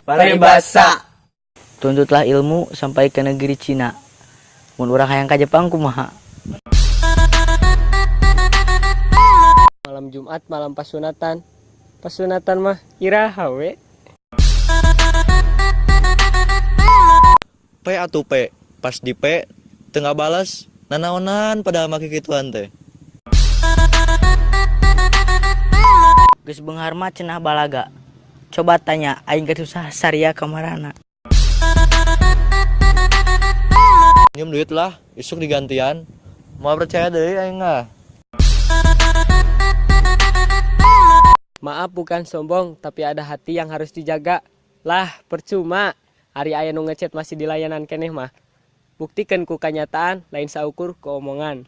Paribasa. Tuntutlah ilmu sampai ke negeri Cina. Mun urang hayang ka Jepang kumaha? Malam Jumat malam pasunatan. Pasunatan mah iraha we. P atuh P, pas di P teu ngabales, nanaonan padahal mah kikituan teh. Geus beunghar mah cenah balaga. Coba tanya aing geus susah saria kamarana. Nyium duit lah, isuk digantian. Moal percaya deui aing mah. Maaf bukan sombong, tapi ada hati yang harus dijaga. Lah, percuma. Ari aya nu ngechat masih dilayanan keneh mah. Buktikan ku kanyataan, lain saukur ku omongan.